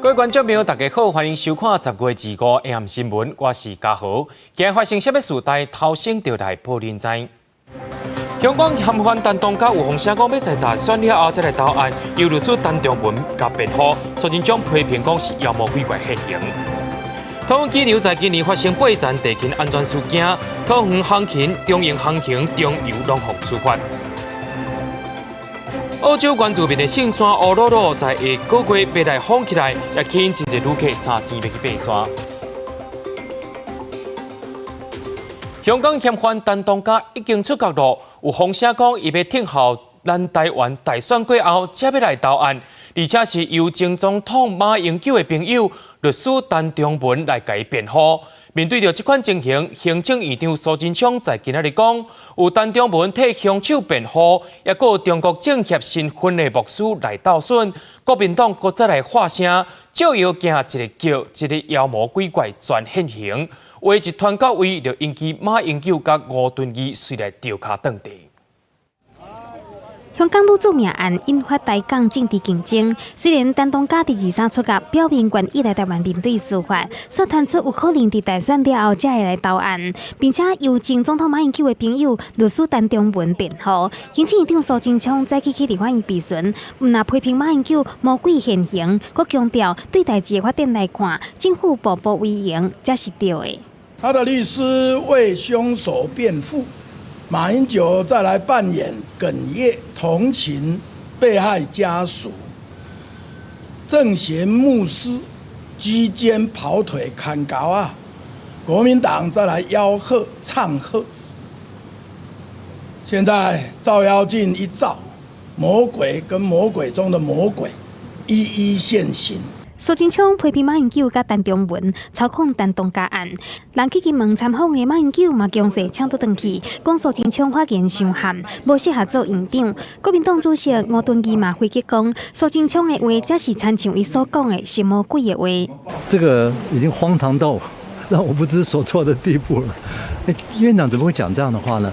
各位觀眾朋友，大家好，歡迎收看10月25 AM 新聞，我是嘉豪。今日發生啥物事？台頭先就來報恁知。香港嫌犯陳同佳有風聲講欲在大選了後才來投案，由律師陳仲文共辯護，蘇貞昌批評講是妖魔鬼怪現形。桃園機場在今年發生八層地勤安全事件，桃園航勤、中榮航勤、中油攏予處罰。澳洲原住民的聖山烏魯魯在下個月欲來封起來，也吸引真濟旅客三更欲去爬山。香港嫌犯陳同佳已經出獄囉，有風聲講伊欲等候咱台灣大選過後，才欲來投案，而且是由前總統馬英九的朋友律師陳仲文來共伊辯護。面對著這款情形，行政院長蘇貞昌在今仔日講，有陳仲文替兇手辯護，抑閣有中國政協身份的牧師來鬥損，國民黨閣再來發聲，照妖鏡一个叫一个妖魔鬼怪全現形。話一傳到位，就引起馬英九佮吳敦義隨來著跤頓地。香港女子命案引發台港政治競爭。雖然陳同佳佇23出獄，表明願意來台灣面對司法，煞傳出有可能佇大選了後才會來投案，並且由前總統馬英九的朋友律師陳仲文辯護。行政院長蘇貞昌早起去立法院備詢，毋但批評馬英九魔鬼現形，閣強調對代誌的發展來看，政府步步為營才是對的。他的律師為兇手辯護。馬英九再來扮演哽咽同情被害家屬，鄭賢牧師居間跑腿牽猴仔，國民黨再來吆喝唱和。現在照妖鏡一照，魔鬼跟魔鬼中的魔鬼一一現形。蘇貞昌批評馬英九佮陳仲文操控陳同佳案，人去金門參訪的馬英九嘛強勢搶倒轉去，講蘇貞昌發言傷悍，無適合做院長。國民黨主席吳敦義嘛回擊講，蘇貞昌的話才是親像伊所講的是魔鬼的話。這個已經荒唐到讓我不知所措的地步了。院長怎麼會講這樣的話呢？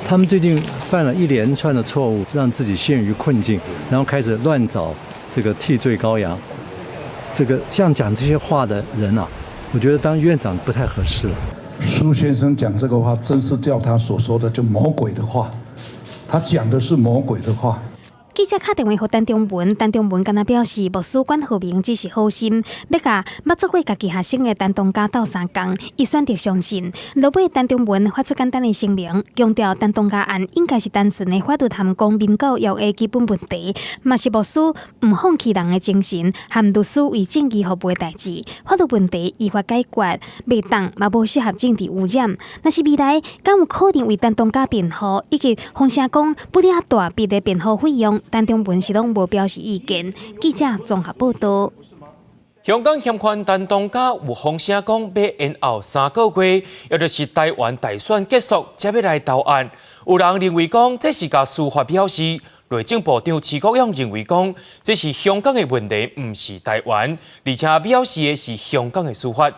他們最近犯了一連串的錯誤，讓自己陷於困境，然後開始亂找這個替罪羔羊。這個像講這些話的人啊，我覺得當院長不太合適了。蘇先生講這個話，真是照他所說的，就魔鬼的話。他講的是魔鬼的話。記者敲電話予陳仲文，陳仲文敢若表示，牧師管浩鳴只是好心，欲共捌做過家己學生的陳同佳鬥相共，伊選擇相信。落尾陳仲文發出簡單的聲明，強調陳同佳案應該是單純的法律和公民教育的基本問題，嘛是牧師毋放棄人的精神，和律師為正義服務的代誌。法律問題依法解決，袂當嘛無適合政治污染。若是未來，敢有可能為陳同佳辯護，以及風聲講不了大筆的辯護費用？陳仲文是攏無表示意見。記者綜合報道。香港嫌犯陳同佳有風聲講欲延後3個月，也就是台灣大選結束才欲來投案。有人認為講這是共司法表示，內政部長徐國勇認為講這是香港的問題，毋是台灣，而且表示的是香港的司法。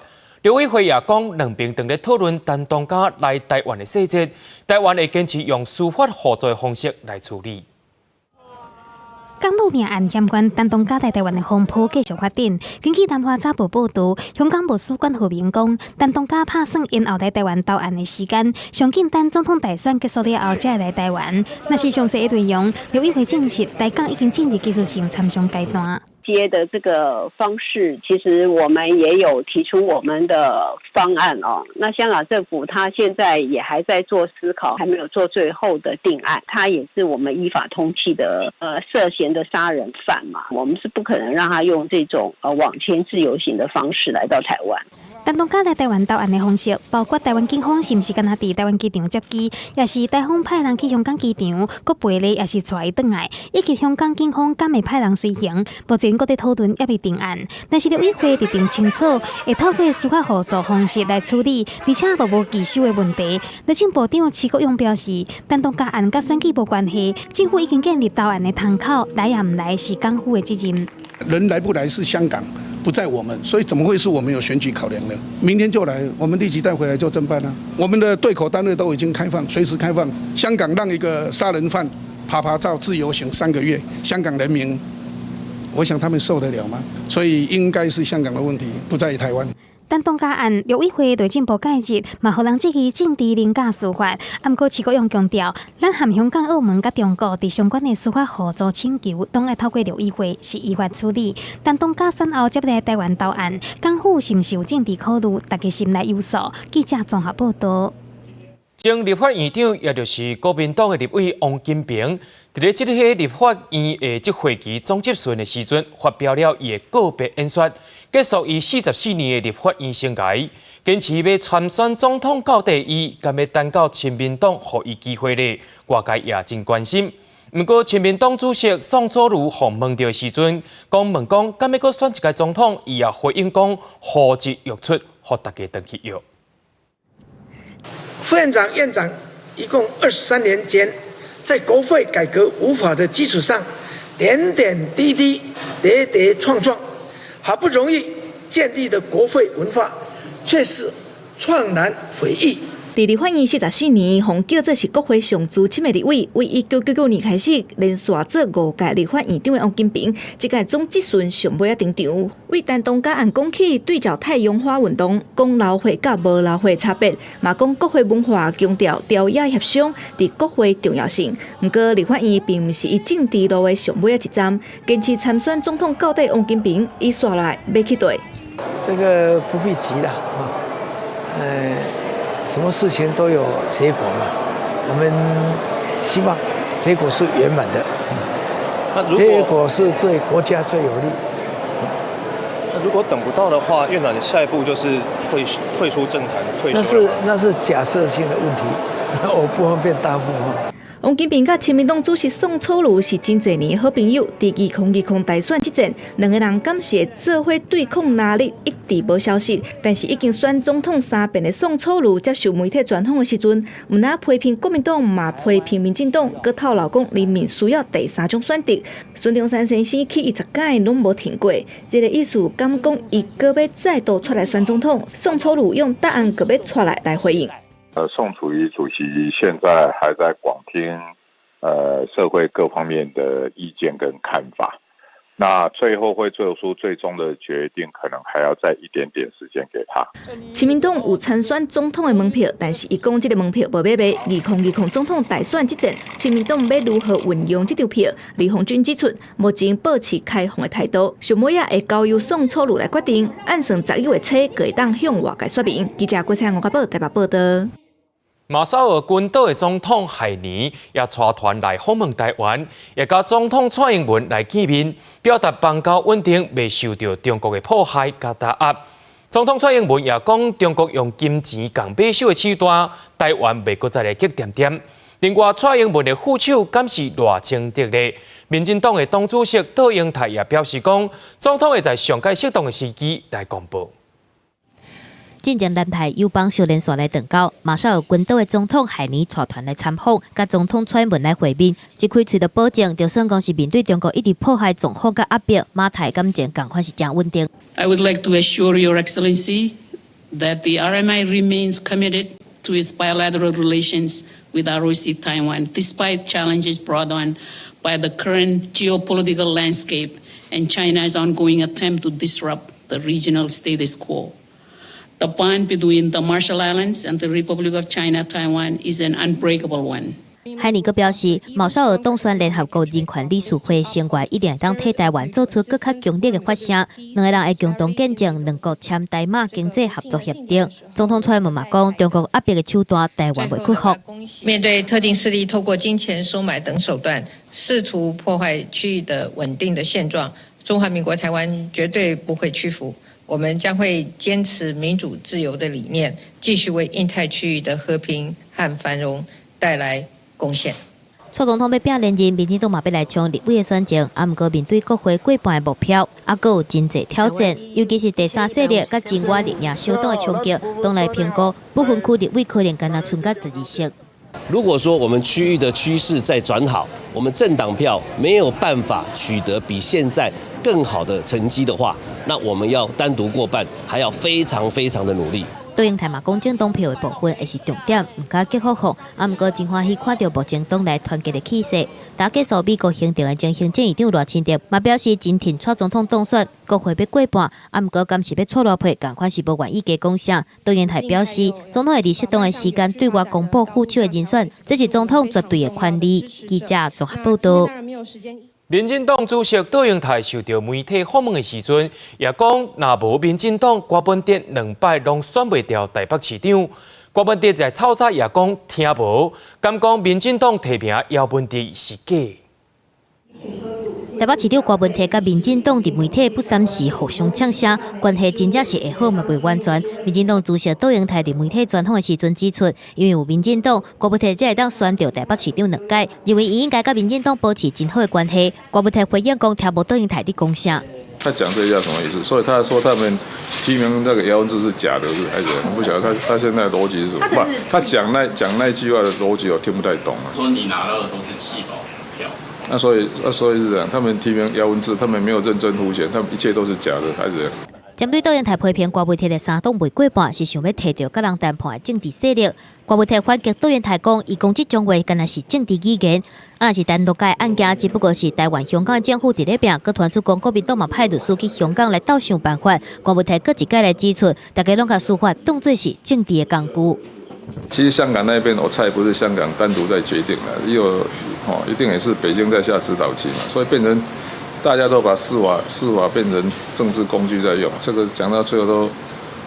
陸委會也講，兩邊正咧討論陳同佳來台灣的細節，台灣會堅持用司法互助的方式來處理。港女命案嫌犯陳同佳來台灣的風波繼續發展。根據南華早報報導，香港牧師管浩鳴講，陳同佳拍算延後來台灣投案的時間，上緊等總統大選結束了後才會來台灣。若是詳細的內容，陸委會證實，台港已經進入技術性參商階段。接的這個方式，其實我們也有提出我們的方案哦。那香港政府他現在也還在做思考，還沒有做最後的定案。他也是我們依法通緝的，涉嫌的殺人犯嘛。我們是不可能讓他用這種網簽自由行的方式來到台灣。陳同佳來台灣投案的方式，包括台灣警方是毋是干焦佇台灣機場接機，抑是台方派人去香港機場，閣陪咧，抑是帶伊轉來，以及香港警方敢會派人隨行，目前閣佇討論，猶未定案。但是陸委會佇定清楚，會透過司法互助方式來處理，而且無拒收的問題。內政部長徐國勇表示，陳同佳案佮選舉無關係，政府已經建立投案的窗口，來抑毋來是港府的責任。人來不來是香港，不在我們，所以怎麼會是我們有選舉考量呢？明天就來，我們立即帶回來就偵辦了。我們的對口單位都已經開放，隨時開放。香港讓一個殺人犯趴趴走自由行3個月，香港人民我想他們受得了嗎？所以應該是香港的問題，不在於台灣。陳東嘉案陸委會內政部介入，嘛予人質疑政治凌駕司法。毋過徐國勇強調，咱和香港、澳門佮中國佇相關的司法互助請求，攏愛透過陸委會是依法處理。陳東嘉選後才欲來台灣投案，港府是毋是有政治考慮？大家心內有數。記者綜合報道。前立法院長，也就是國民黨的立委王金平，佇咧這个立法院的這會期總質詢的時陣，發表了伊的告別演說，結束伊44年的立法院生涯，堅持欲參選總統到底伊，敢欲等到親民黨予伊機會咧？外界也真關心。毋過，親民黨主席宋楚瑜予問著的時陣，講問講敢欲閣選一屆總統，伊也回應講呼之欲出，予大家轉去約。副院長、院長一共23年間，在國會改革無法的基礎上，點點滴滴、跌跌撞撞，好不容易建立的國會文化，卻是愴然毀譽。佇立法院44年，予叫做是國會上資深的立委，為1999年開始連續做五屆立法院長的王金平，這屆總質詢上尾仔登場，為陳東嘉案講起對照太陽花運動，講流血佮無流血差別，嘛講國會文化強調朝野協商佇國會重要性。毋過立法院並毋是伊政治路的上尾仔一站，堅持參選總統到底王金平，伊紲來欲去綴。這個不必急啦，啊，什麼事情都有結果嘛，我們希望結果是圓滿的，結果是對國家最有利。那如果等不到的話，院長，你下一步就是退出政壇，退休？那是假設性的問題，我不方便答覆。王金平佮親民黨主席宋楚瑜是真濟年好朋友，佇2020大選之前，兩个人敢是會做伙對抗拉力，一直無消息。但是已經選總統三遍的宋楚瑜接受媒體專訪的時陣，毋但批評國民黨，嘛批評民進黨，閣透露講人民需要第三種選擇。孫中山先生去伊十擺攏無停過，這个意思敢講伊閣欲再度出來選總統？宋楚瑜用答案閣欲出來來回應。宋楚瑜主席現在還在廣聽，社會各方面的意見跟看法，那最後會做出最終的決定，可能還要再一點點時間給他。親民黨有參選總統的門票，但是伊講這个門票無欲賣。2020總統大選之前，親民黨欲如何運用這張票？李鴻鈞指出，目前保持開放的態度，上尾仔會交由宋楚瑜來決定。按算11月初，會當向外界說明。記者郭彩吳家寶台北報道。馬紹爾群島的總統海尼也帶團來訪問台灣，也佮總統蔡英文來見面，表達邦交穩定，袂受著中國的破壞佮打壓。總統蔡英文也講，中國用金錢共買手的手段，台灣袂閣再來激恬恬。另外，蔡英文的副手敢是賴清德咧？民進黨的黨主席卓榮泰也表示講，總統會在上蓋適當的時機來公布。進前南台友邦小連線來斷交，馬紹爾群島的總統海尼帶團來參訪，佮總統蔡英文來會面，一開喙就保證，就算講是面對中國一直破壞狀況佮壓迫，馬台感情仝款是誠穩定。 I would like to assure Your Excellency that the RMI remains committed to its bilateral relations with ROC Taiwan, despite challenges brought on by the current geopolitical landscape and China's ongoing attempt to disrupt the regional status quo. The bond between the Marshall Islands and the Republic of China, Taiwan is an unbreakable one. 海尼閣表示，馬紹爾當選聯合國人權理事會成員，一定會當替台灣做出閣較強烈的發聲。兩个人會共同見證兩國簽台馬經濟合作協定。總統蔡英文嘛講，中國壓迫的手段，台灣袂屈服。面對特定勢力透過金錢收買等手段，試圖破壞區域的穩定的現狀，中華民國台灣絕對不會屈服。我們將會堅持民主自由的理念，繼續為印太區域的和平和繁榮帶來貢獻。蔡總統欲拼連任，民進黨嘛欲來衝立委的選情，啊，毋過面對國會過半的目標，啊，閣有真濟挑戰，尤其是第三勢力佮境外力量小黨的衝擊，黨內評估不分區立委可能干焦賰到12席。如果說我們區域的趨勢再轉好，我們政黨票沒有辦法取得比現在更好的成績的話，那我們要單獨過半，還要非常非常的努力。杜英台嘛講，政黨票的部分會是重點，毋敢激福福。啊，毋過真歡喜看著目前黨內團結的氣勢。打結束美國行程的前行政院長賴清德嘛表示，真挺蔡總統當選，國會欲過半，啊，毋過敢是欲蔡偌配，仝款是無願意加講啥。杜英台表示，總統會佇適當的時間對外公布副手的人選，這是總統絕對的權利。記者綜合報道。民進黨主席卓榮泰受著媒體訪問的時陣，也講若無民進黨，郭文哲兩擺攏選袂著台北市長。郭文哲在透早也講聽無，敢講民進黨提名姚文智是假。台北市長郭文哲佮民進黨佇媒體不三時互相嗆聲，關係真正是會好嘛袂完全。民進黨主席卓榮泰佇媒體專訪的時陣指出，因為有民進黨，郭文哲才會當選著台北市長兩屆，認為伊應該佮民進黨保持真好的關係。郭文哲回應講，聽無卓榮泰佇講啥。他講這句什麼意思？所以他說他們提名那個姚文智是假的，是還是？我不曉得他現在邏輯是什麼？不，他講那句話的邏輯我聽不太懂啊。說你拿到的都是棄保票。那所以是這樣，他們提名姚文智，他們沒有認真輔選，他們一切都是假的，還是？針對卓榮泰批評郭文哲的三黨袂過半，是想欲提著佮人談判的政治勢力。郭文哲反擊卓榮泰講，伊講這種話，敢若是政治語言。啊，若是單獨的案件，只不過是台灣、香港的政府佇咧拚，閣傳出講國民黨嘛派律師去香港來鬥想辦法。郭文哲閣一擺來指出，大家攏共司法當做是政治的工具。其實香港那邊，我猜不是香港單獨在決定的，有哦，一定也是北京在下指導棋嘛，所以變成大家都把司法變成政治工具在用。這個講到最後都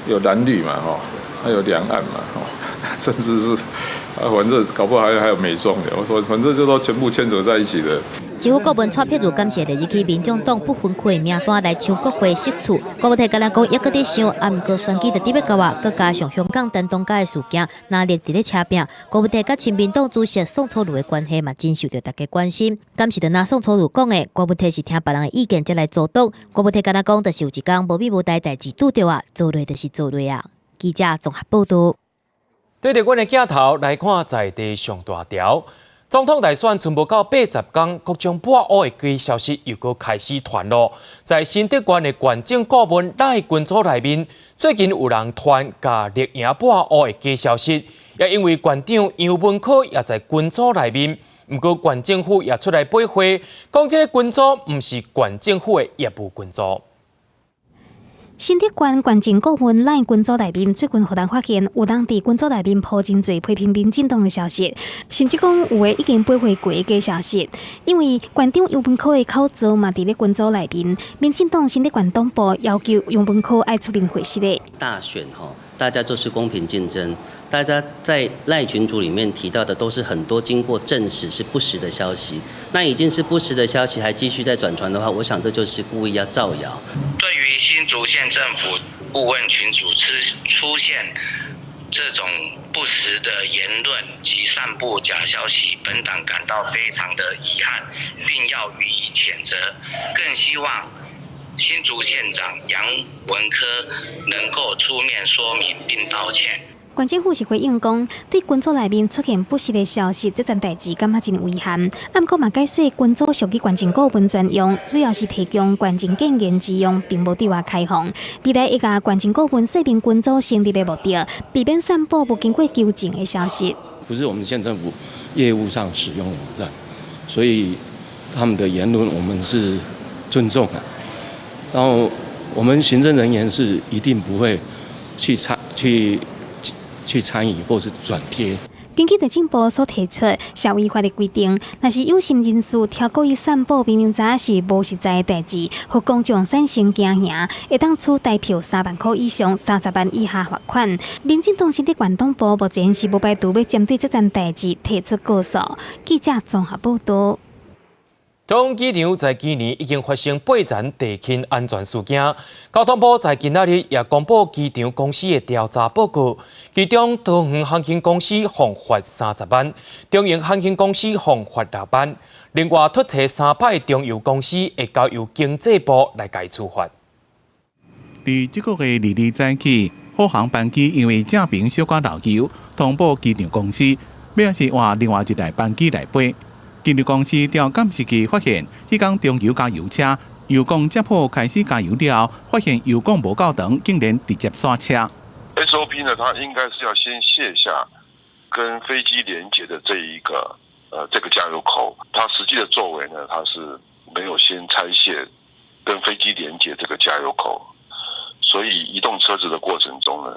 有藍綠嘛，吼，還有兩岸嘛，吼，甚至是啊，反正搞不好還有美中的，我說反正就都全部牽扯在一起的。政府顧問蔡碧如感謝日去民眾黨不分區的名單來搶國會席次，郭文哲敢若講猶閣咧想，啊，毋過選舉就佇欲到啊，閣加上香港陳東家的事件，壓力佇咧車拚。郭文哲佮親民黨主席宋楚瑜的關係嘛，真受著大家關心。敢是著若宋楚瑜講的，郭文哲是聽別人的意見才來組黨。郭文哲敢若講，就是有一工無米無代代誌拄著啊，做落就是做落啊。記者綜合報道。對著阮的鏡頭來看，在地上大條。總統大選賰無夠80工，各種抹烏的假消息又閣開始傳囉。在新竹縣的縣政顧問賴群組內面，最近有人傳共綠營抹烏的假消息，也因為縣長楊文科也在群組內面，毋過縣政府也出來駁話，講這个群組毋是縣政府的業務群組。新竹縣縣政顧問 LINE 群組內面，最近予人發現有人佇群組內面鋪真濟批評民進黨的消息，甚至講有的已經駁回過的假消息。因為縣長楊文科的口座嘛佇咧群組內面，民進黨新竹縣黨部要求楊文科愛出面回釋的。大選吼，大家就是公平競爭，大家在 LINE 群組裡面提到的都是很多經過證實是不實的消息，那已經是不實的消息，還繼續在轉傳的話，我想這就是故意要造謠。對於新竹縣政府顧問群組出現這種不實的言論及散布假消息，本黨感到非常的遺憾，並要予以譴責，更希望新竹縣長楊文科能夠出面說明並道歉。縣政府是回應講，對群組內面出現不實的消息，這件代誌感覺真遺憾。啊，毋過嘛解釋群組屬於縣政顧問專用，主要是提供縣政建言之用，並無對外開放。未來會共縣政顧問說明群組成立的目的，避免散布無經過求證的消息。不是我們縣政府業務上使用的網站，所以他們的言論我們是尊重的。然後我們行政人員是一定不會去參與或是轉貼。根據內政部所提出社維法的規定，若是有心人士刁故意散布明明知影是無實在的代誌，予公眾產生驚嚇，會當處台票3萬箍以上30萬以下罰款。民進黨新竹縣黨部目前是無排除欲針對這件代誌提出告訴。記者綜合報道。桃園機場在今年已經發生八層地勤安全事件，交通部在今仔日也公布機場公司的調查報告，其中桃園航空公司予罰30萬，中榮航空公司予罰6萬，另外脫揣三擺中油公司會交由經濟部來共處罰。佇這個月2日早起，虎航班機因為正爿小可漏油，通報機場公司，欲是換另外一台班機來飛。機場公司調監視器發現，彼工中油加油車油缸接好開始加油了，發現油缸無夠長，竟然直接煞車。SOP 呢，它應該是要先卸下跟飛機連接的這一個，這個加油口。它實際的作為呢，它是沒有先拆卸跟飛機連接這個加油口，所以移動車子的過程中呢，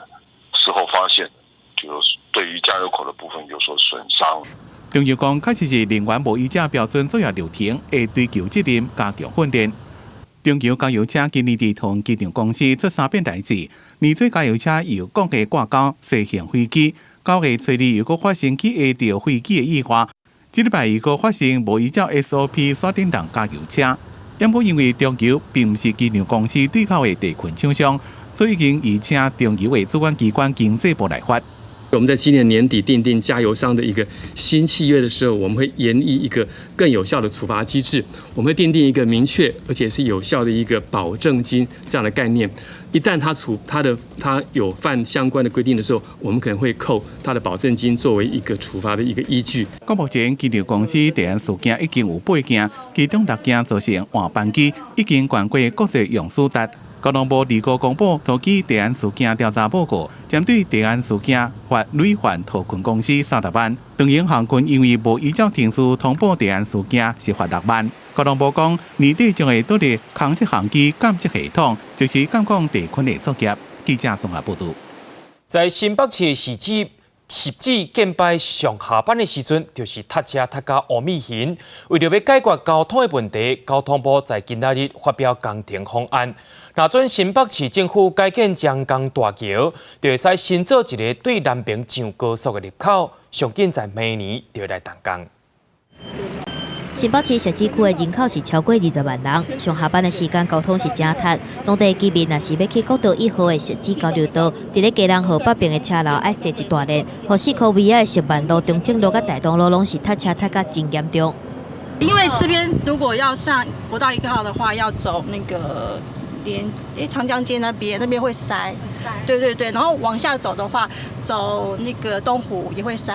事後發現就對於加油口的部分有所損傷。中油講，確實是人員無依照標準作業流程，會追究責任，加強訓練。中油加油車今年佇桃園機場公司出三變代誌，年底加油車由降價掛鈎西行飛機，9月初2又閣發生去下著飛機的意外，這禮拜又閣發生無依照 SOP 煞頂人加油車。毋過因為中油並毋是機場公司對口的地區廠商，所以已經移請中油的主管機關經濟部來罰。我們在今年年底訂定加油商的一個新契約的時候，我們會研議一個更有效的處罰機制。我們會訂定一個明確而且是有效的一個保證金這樣的概念。一旦他處他的他有犯相關的規定的時候，我們可能會扣他的保證金作為一個處罰的一個依據。到目前，機場公司地安事件已經有八件，其中六件造成換班機，已經懸過國際運輸達。交通部2號公布桃機地安事件調查報告，針對地安事件罰旅環桃墾公司30萬，長榮航空因為無依照程序通報地安事件，是罰6萬。交通部講，年底將會導入空測航機監測系統，就是監控地勤的作業。記者綜合報導。在新北市市子汐止建拜上下班的時陣，就是塞車塞甲烏米形。為著欲解決交通的問題，交通部在今仔日發表工程方案。若准新北市政府改建張江大橋，就會使新做一个對南爿上高速的入口，上緊在明年就會來動工。新北市汐止區的人口是超過20萬人，上下班的時間交通是誠塞。當地居民若是欲去國道1號的汐止交流道，佇咧基隆河北爿的車流愛踅一大輪，予四箍尾仔的石萬路、中正路佮大同路攏是塞車塞甲真嚴重。因為這邊如果要上國道1號的話，要走那個連長江街那邊，那邊會塞。對對對，然後往下走的話，走那個東湖也會塞。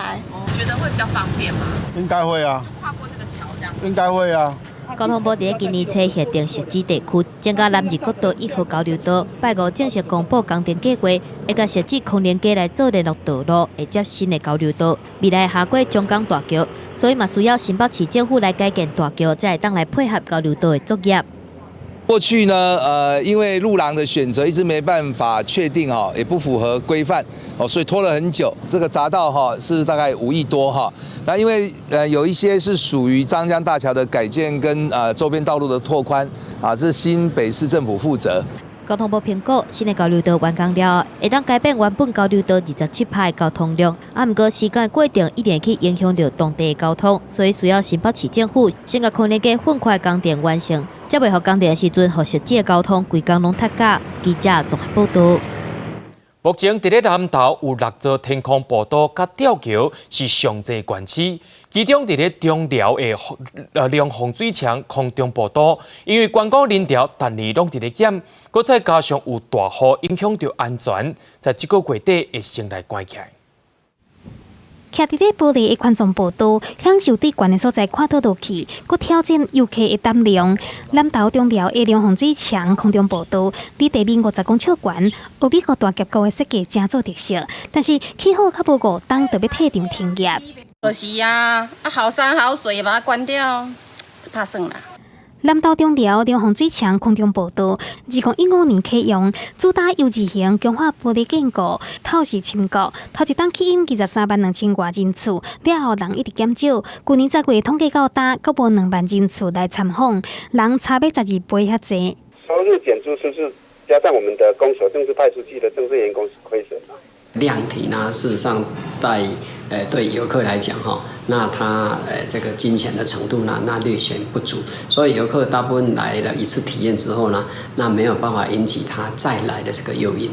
覺得會比較方便嗎？應該會啊。跨過這個橋這樣。應該會啊。交通部佇咧今年初核定汐止地區增加南日國道1號交流道，拜五正式公布工程計劃，會共汐止空靈街來做聯絡道路，會接新的交流道，未來下過張江大橋，所以嘛需要新北市政府來改建大橋，才會當來配合交流道的作業。過去呢，因為路廊的選擇一直沒辦法確定哈，也不符合規範，哦，所以拖了很久。這個匝道哈是大概5億多哈，那因為有一些是屬於張江大橋的改建跟周邊道路的拓寬啊，這是新北市政府負責。交通部評估，新的交流道完工了後，會當改變原本交流道27%的交通量，啊，毋過時間過程一定會去影響著當地的交通，所以需要新北市政府先共空靈街分塊工程完成，才袂予工程的時陣，予汐止的交通規工攏塞甲。記者綜合報導。目前佇咧南投有6座天空步道佮吊橋是上濟縣市，其中佇咧中寮的龍鳳水牆空中步道，因為觀光人潮逐年攏佇咧減，閣再加上有大雨影響著安全，在這個月底會先來關起來。徛佇咧玻璃的環狀步道，享受對懸的所在看倒落去，閣挑戰遊客的膽量。南投中寮的龍鳳水牆空中步道，離地面50公尺懸，有美國大峽谷的設計，誠做特色。但是起好較無5冬，就欲退場停業。就是啊，啊好山好水把它關掉，拍算啦。南投中寮龍鳳水牆空中步道，2015年啟用，主打 U 字形強化玻璃建構，透視深谷。頭一冬吸引23萬2千外人次，了後人一直減少。舊年10月統計到今，閣無2萬人次來參訪，人差欲12倍遐濟。收入減租是不是加上我們的公所正式派出去的正式員工是虧損嘛？量體呢，事實上在對遊客來講哈，那他這個金錢的程度呢，那略顯不足，所以遊客大部分來了一次體驗之後呢，那沒有辦法引起他再來的這個誘因。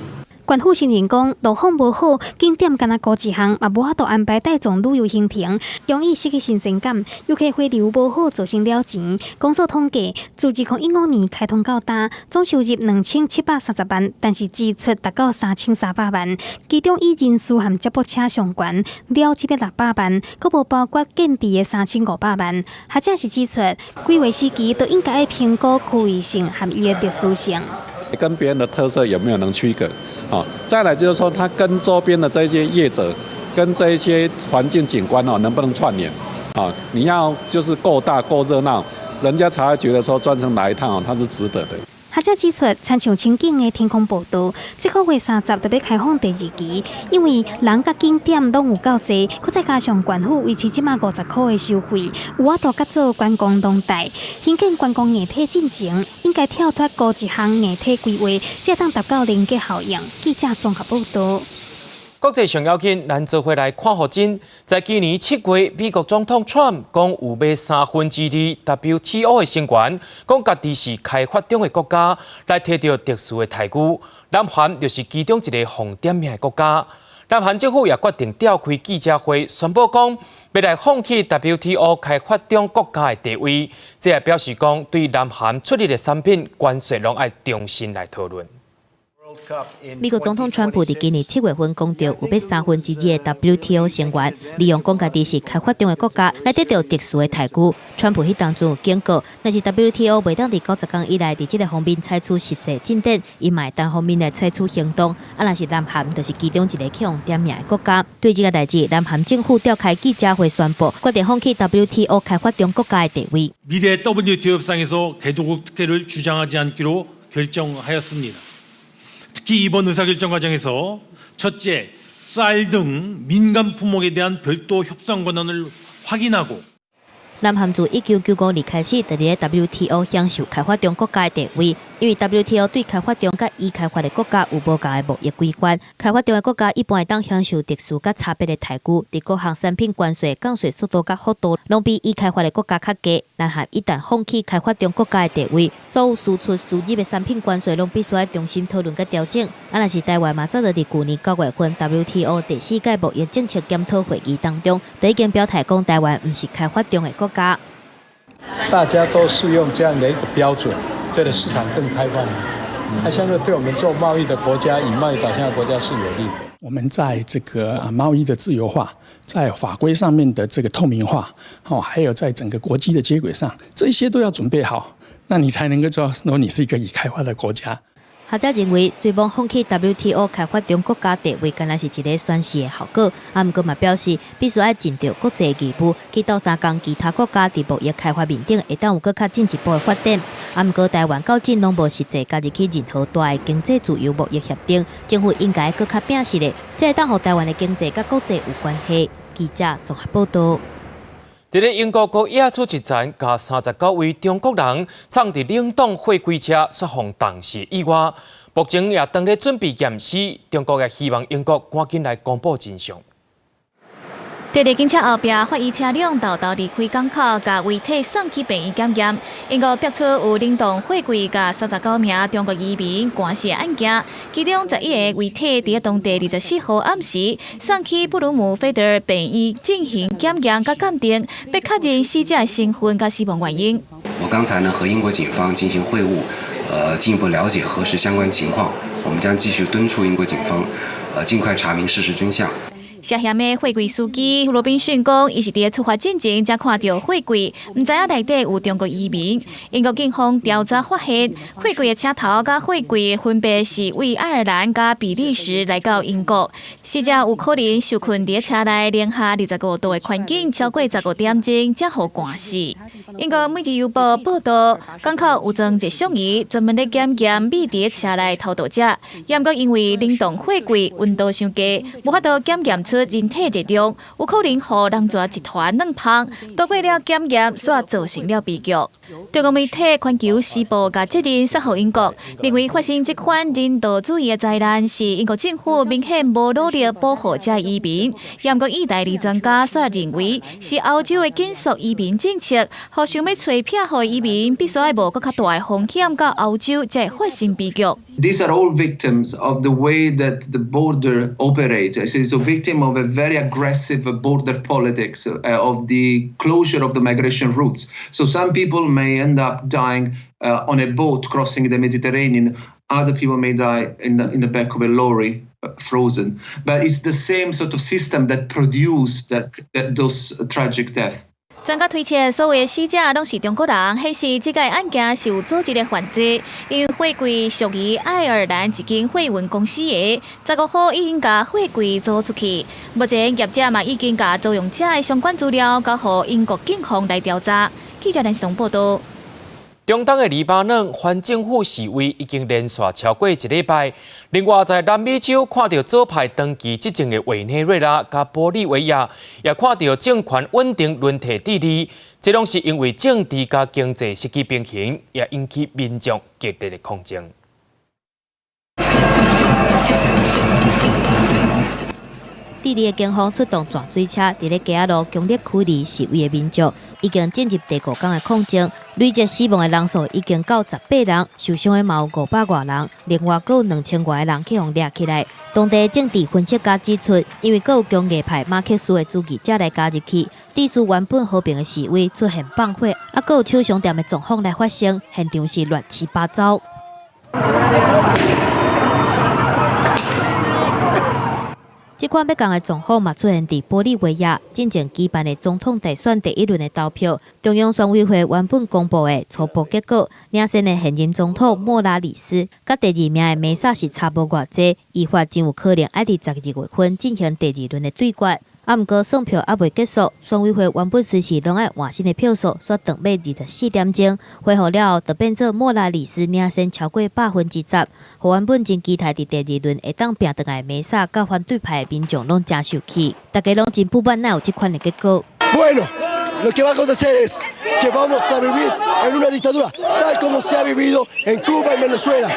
縣府承認講，路況無好，景點干焦顧一項，嘛無法度安排帶狀旅遊行程，容易失去新鮮感。遊客回流無好，造成了錢。公所統計，自2015年開通到今，總收入2730萬，但是支出達到3300萬，其中以人事和接駁車上懸，了這欲600萬，閣無包括建置的3500萬。學者是指出，規劃時期都應該愛評估區域性和伊的特殊性。跟別人的特色有沒有能區隔？啊，再來就是說，它跟周邊的這些業者，跟這一些環境景觀哦，能不能串聯？啊，你要就是夠大夠熱鬧，人家才會覺得說專程來一趟哦，它是值得的。學者指出，親像清境的天空步道，這個月30就欲開放第二期，因為人佮景點攏有夠濟，閣再加上縣府維持這馬50箍的收費，有法度較做觀光廊帶，興建觀光硬體進前，應該跳脫孤一項硬體規劃，才會當達到連結效應。記者綜合報導。國際上要緊，咱做伙來看予真。在今年7月，美國總統川普講有欲2/3 WTO 的成員，講家己是開發中的國家，來提著特殊的待遇。南韓就是其中一个予點名的國家。南韓政府也決定召開記者會，宣布講欲來放棄 WTO 開發中國家的地位。這也表示講對南韓出入的產品關稅攏愛重新來討論。美國總統川普佇今年7月份講著有欲2/3的 WTO 成員，利用講家己是開發中的國家來得著特殊的待遇。川普彼當陣有警告，若是 WTO 袂當佇90工以內佇這个方面採取實際進展，伊嘛會單方面來採取行動。啊，若是南韓就是其中一个去予點名的國家。對這个代誌，南韓政府召開記者會宣布，決定放棄 WTO 開發中國家的地位。 미래 WTO 협상에서 개도국 특혜를 주장하지 않기로 결정하였습니다. 특히 이번 의사결정 과정에서 첫째, 쌀 등 민감 품목에 대한 별도 협상 권한을 확인하고 南韓自1995年開始，佇咧 WTO 享受開發中國家的地位，因為 WTO 對開發中佮已開發的國家有無仝的貿易規範，開發中的國家一般會當享受特殊佮差別的待遇，佇各項產品關稅降稅速度佮幅度，攏比已開發的國家較低。南韓一旦放棄開發中國家的地位，所有輸出輸入的產品關稅攏必須愛重新討論佮調整。啊，若是台灣嘛，早就佇舊年9月份 WTO 第四屆貿易政策檢討會議當中，就已經表態講台灣毋是開發中的國家。大家都適用這樣的一個標準，對的市場更開放。那相對對我們做貿易的國家，以貿易導向的國家是有利的。我們在這個貿易的自由化，在法規上面的這個透明化，哦，還有在整個國際的接軌上，這些都要準備好，那你才能夠做說你是一個已開發的國家。學者認為，雖罔放棄 WTO 開發中國家地位，敢若是一个宣示的效果。啊，毋過嘛表示，必須愛盡著國際義務，去鬥相共其他國家佇貿易開發面頂會當有閣較進一步的發展。啊，毋過台灣到今攏無實際加入去任何大的經濟自由貿易協定，政府應該閣較摒實的，才會當予台灣的經濟佮國際有關係。記者綜合報導。佇咧英國閣野出一層，共39位中國人藏佇冷凍貨櫃車，煞予凍死意外。目前也當咧準備驗屍，中國也希望英國趕緊來公布真相。佇咧警車後壁，法醫車輛偷偷離開港口，共遺體送去病院檢驗。英國爆出有冷凍貨櫃共39名中國移民寒死案件，其中11個遺體佇當地24號暗時送去布魯姆菲德病院進行檢驗佮鑑定，欲確認死者身份佮死亡原因。我剛才呢和英國警方進行會晤，進一步了解核實相關情況。我們將繼續敦促英國警方，盡快查明事實真相。涉嫌的貨櫃司機羅賓遜講，伊是佇出發進前才看著貨櫃，毋知影內底有中國移民。英國警方調查發現，貨櫃的車頭佮貨櫃分別是為愛爾蘭佮比利時來到英國。死者有可能受困佇車內零下25度的環境，超過15點鐘才予寒死。英國每日郵報報導，港口有裝熱像儀，專門咧檢驗匿佇車內偷渡者。毋過因為冷凍貨櫃溫度傷低，無法度檢驗出人體熱量，有可能予籠跩一團軟芳，躲過了檢驗，煞造成了悲劇。中國媒體環球時報共責任卸予英國，認為發生這款人道主義的災難是英國政府明顯無努力保護這移民。毋過意大利專家煞認為是歐洲的緊縮移民政策，予想欲揣庇護移民必須愛冒閣較大的風險到歐洲，才會發生悲劇。 These are all victims of the way that the border operates. It's a victim of a very aggressive border politics, of the closure of the migration routes. So some people may end up dying on a boat crossing the Mediterranean. Other people may die in the back of a lorry, frozen. But it's the same sort of system that produced those tragic deaths. 專家推測，所有的死者攏是中國人，顯示這個案件是有組織的犯罪。因為貨櫃屬於愛爾蘭一間貨運公司的，15號已經共貨櫃租出去。目前業者嘛已經共租用者的相關資料交予英國警方來調查。記者連線報道。中東的黎巴嫩反政府示威已經連續超過一禮拜。另外，在南美洲看著左派長期執政的委內瑞拉佮玻利維亞，也看著政權穩定輪替智利，這攏是因為政治佮經濟失去平衡，也引起民眾激烈的抗爭。智利的警方出動泉水車，佇咧街仔路強力驅離示威的民眾，已經進入第五天的抗爭，累計死亡的人數已經到18人，受傷的嘛有500外人，另外閣有2000外个人去予掠起來。當地政治分析家指出，因為閣有強硬派馬克思的主義者來加入去，致使原本和平的示威出現放火，啊，閣有手商店的狀況來發生，現場是亂七八糟。這款欲仝的狀況嘛出現佇玻利維亞，進前舉辦的總統大選第一輪的投票，中央選委會原本公布的初步結果，領先的現任總統莫拉里斯，佮第二名的梅薩是差無偌濟，依法真有可能愛佇12月份進行第二輪的對決。啊，毋過算票猶未結束，選委會原本隨時攏愛換新的票數，煞長欲24點鐘，恢復了後，就變做莫拉里斯領先超過10%，予原本真期待佇第二輪會當拚轉來梅薩，佮反對派的民眾攏誠受氣，大家攏真不滿，哪有這款的結果。 Bueno, lo que va a acontecer es que vamos a vivir en una dictadura tal como se ha vivido en Cuba y Venezuela.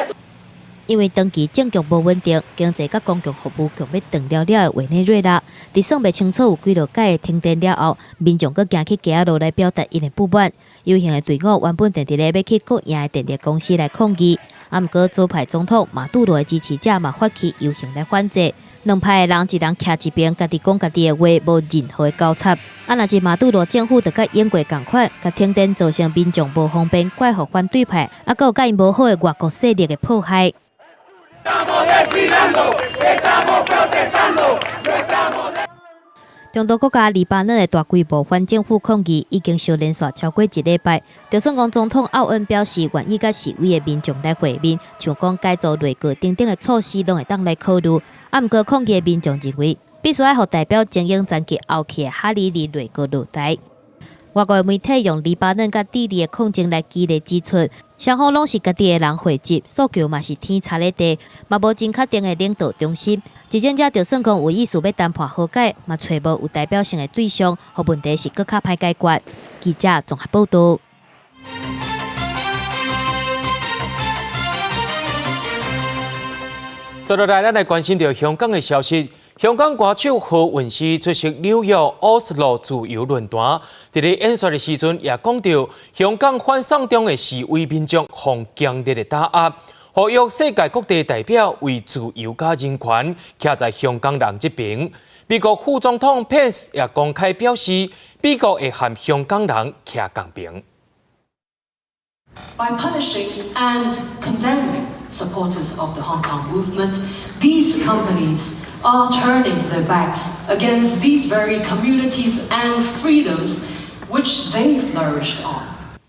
因為長期政局無穩定，經濟佮公共服務強欲斷了了的委內瑞拉，佇算袂清楚有幾落改的停電了後，民眾閣行去街仔路來表達𪜶的不滿。遊行的隊伍原本定佇咧欲去國營的電力公司來抗議，啊，毋過左派總統馬杜羅的支持者嘛發起遊行來反制。兩派的人一人徛一邊，家己講家己的話，無任何的交叉。啊，若是馬杜羅政府就佮英國仝款，共停電造成民眾無方便，怪予反對派，啊，閣有佮𪜶無好的外國勢力的迫害。中東國家黎巴嫩的大規模反政府抗議已經相連續超過一禮拜。就算講總統奧恩表示願意佮示威的民眾來會面，像講解除內閣等等的措施，攏會當來考慮。啊，毋過抗議的民眾認為，必須愛予代表精英層級後去的哈里里內閣落台。外國的媒體用黎巴嫩佮智利的抗爭來舉例指出，雙方攏是家己的人匯集，訴求嘛是天差咧地，嘛無真確定的領導中心。執政者就算講有意思欲談判和解，嘛揣無有代表性的對象，予問題是閣較歹解決。記者綜合報道。接落來，咱來關心著香港的消息。香港歌手何韻詩出席紐約奧斯陸自由論壇，佇咧演說的時陣，也講著香港反送中的示威民眾予強烈的打壓，呼籲世界各地代表為自由佮人權，徛在香港人這邊。美國副總統彭斯也公開表示，美國會和香港人徛仝邊。 By punishing and condemning supporters of the Hong Kong movement, these companies are turning their backs against these very communities and freedoms which they flourished on.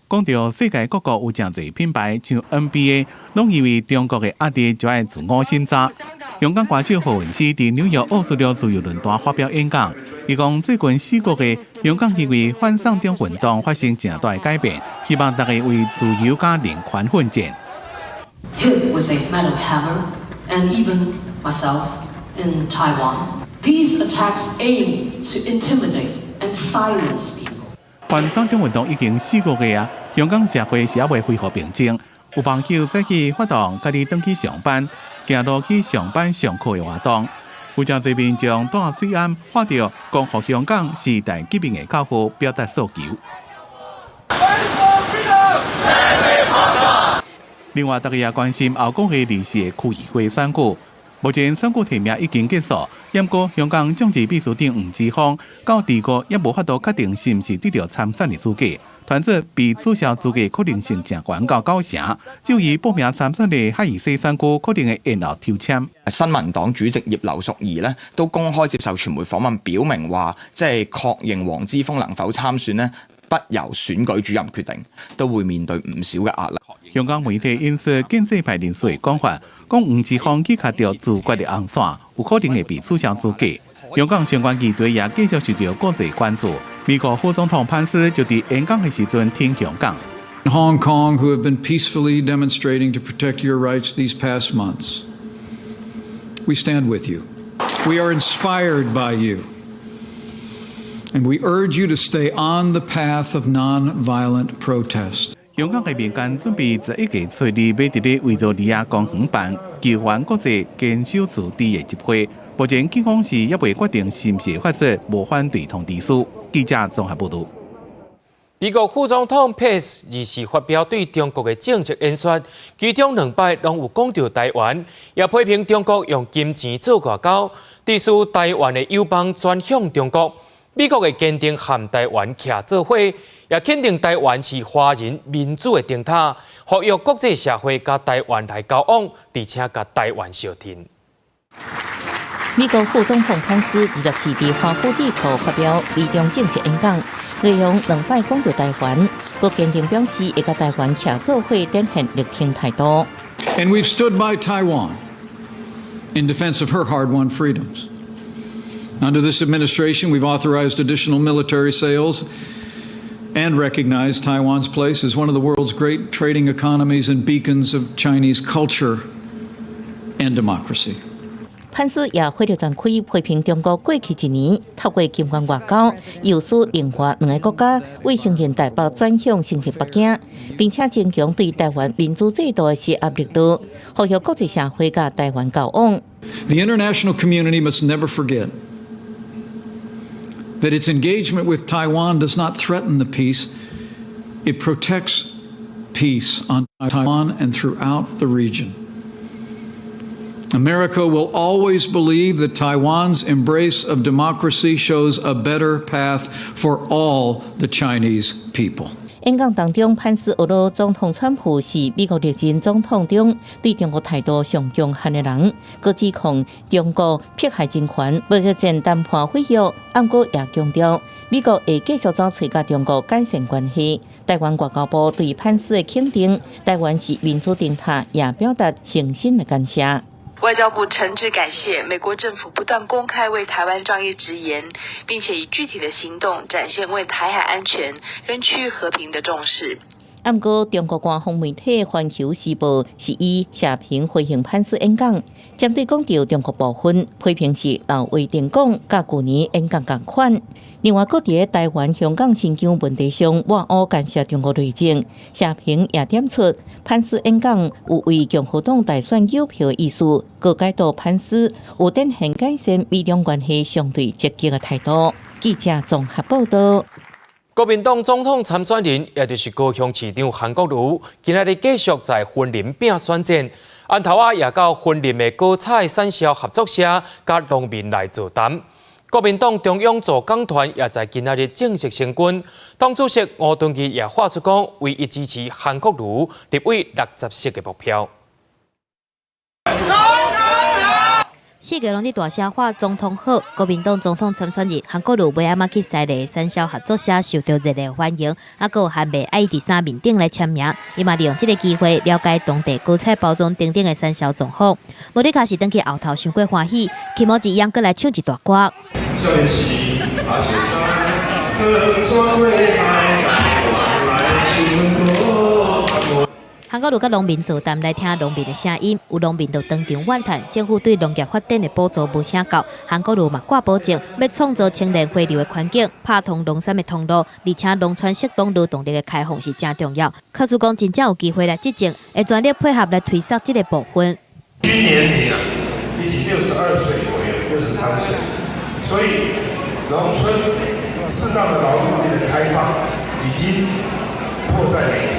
講著世界各國有誠濟品牌，像 NBA，攏因為中國的壓力就愛自我審查。香港歌手何韻詩佇紐約奧斯陸自由論壇發表演講，伊講最近4個月，香港因為反送中運動發生誠大的改變，希望大家為自由佮人權奮戰。 Hit with a metal hammer, and even myself in Taiwan. These attacks aim to intimidate and silence people. 反送中運動已經4個月啊，香港社會是猶未恢復平靜。有網友早起發動家己轉去上班，行路去上班上課的活動。有誠濟民眾帶水罨喊著光復香港時代革命的口號，表達訴求。另外，大家也關心後個月24的區議會選舉。目前選舉提名已經結束，毋過香港眾志秘書長黃之鋒到這個也無法度確定是毋是得著參選的資格。傳出被取消資格可能性誠懸到九成，就以報名參選的哈爾西選區可能會延後抽籤。新民黨主席葉劉淑儀呢都公開接受傳媒訪問，表明話即係確認黃之鋒能否參選呢，不由選舉主任決定，都會面對唔少嘅壓力。香港媒體引述建制派人士的講法，講黃之鋒去卡著自決的紅線，有可能會被取消資格。香港相關議題也繼續受到國際關注。美國副總統潘斯就佇演講的時陣挺香港。 Hong Kong, who have been peacefully demonstrating to protect your rights these past months, we stand with you. We are inspired by you. And we urge you to stay on the path of nonviolent protest. 香港的民間準備11月初二欲佇咧維多利亞公園辦球員國際堅守自治的集會。目前警方是猶未決定是毋是發出無反對通知書。記者綜合報導。美國副總統潘斯24發表對中國的政策演說，其中兩擺攏有講著台灣，也批評中國用金錢做外交，致使台灣的友邦轉向中國。美國會堅定和台灣徛做伙，也肯定台灣是華人民主的燈塔，呼籲國際社會佮台灣來交往，而且共台灣相挺。美國副總統潘斯24佇華府智庫發表對中政策演講，內容兩擺講著台灣，閣堅定表示會佮台灣徛做伙，展現力挺態度。 And we've stood by Taiwan in defense of her hard-won freedoms. Under this administration, we've authorized additional military sales and recognized Taiwan's place as one of the world's great trading economies and beacons of Chinese culture and democracy. 潘斯也火力全開批評中國過去一年透過金援外交，誘使另外兩个國家未承認台北轉向承認北京，並且增強對台灣民主制度的施壓力度，呼籲國際社會佮台灣交往。 The international community must never forget that its engagement with Taiwan does not threaten the peace, it protects peace on Taiwan and throughout the region. America will always believe that Taiwan's embrace of democracy shows a better path for all the Chinese people. 演講當中，潘斯呵咾總統川普是美國歷任總統中對中國態度上強悍的人，閣指控中國迫害人權、無核戰談判毀約，毋過也強調美國會繼續走揣佮中國改善關係。台灣外交部對潘斯的肯定，台灣是民主燈塔，也表達誠心的感謝。外交部誠摯感謝美國政府不斷公開為台灣仗義執言，並且以具體的行動展現為台海安全跟區域和平的重視。毋過，中國官方媒體《環球時報》是以社評回應潘斯演講，針對講著中國部分批評是老話重講，佮舊年演講仝款。另外，閣佇台灣、香港、新疆問題上，抹烏干涉中國內政，社評也點出潘斯演講有為共和黨大選誘票的意思，閣解讀潘斯有展現改善美中關係相對積極的態度。記者綜合報導。國民黨總統參選人，也就是高雄市長韓國瑜，今仔日繼續在雲林拼選戰。暗頭仔也到雲林的果菜產銷合作社，佮農民來座談。國民黨中央助講團也在今仔日正式成軍，黨主席吳敦義也發出講，唯一支持韓國瑜立委60席的目標。四个攏佇大聲喊總統好，國民黨總統參選人韓國瑜尾仔仔去西麗產銷合作社受到熱烈歡迎，啊，閣有韓媒愛佇衫面頂來簽名，伊嘛利用這个機會了解當地果菜包裝等等的產銷狀況。無你卡是轉去後頭傷過歡喜，起毛一樣閣來唱一大歌。少年時，爬雪山，登山過海，來唱歌。韓國瑜佮農民座談來聽農民的聲音，有農民就當場怨嘆政府對農業發展的補助無啥夠。韓國瑜嘛掛保證，欲創造青年回流的環境，拍通農產的通路，而且農村適當勞動力的開放是誠重要。可是講真正有機會來執政，會全力配合來推動這个部分。今年齡啊，已經62歲左右，63歲，所以農村適當的勞動力的開放已經迫在眉睫。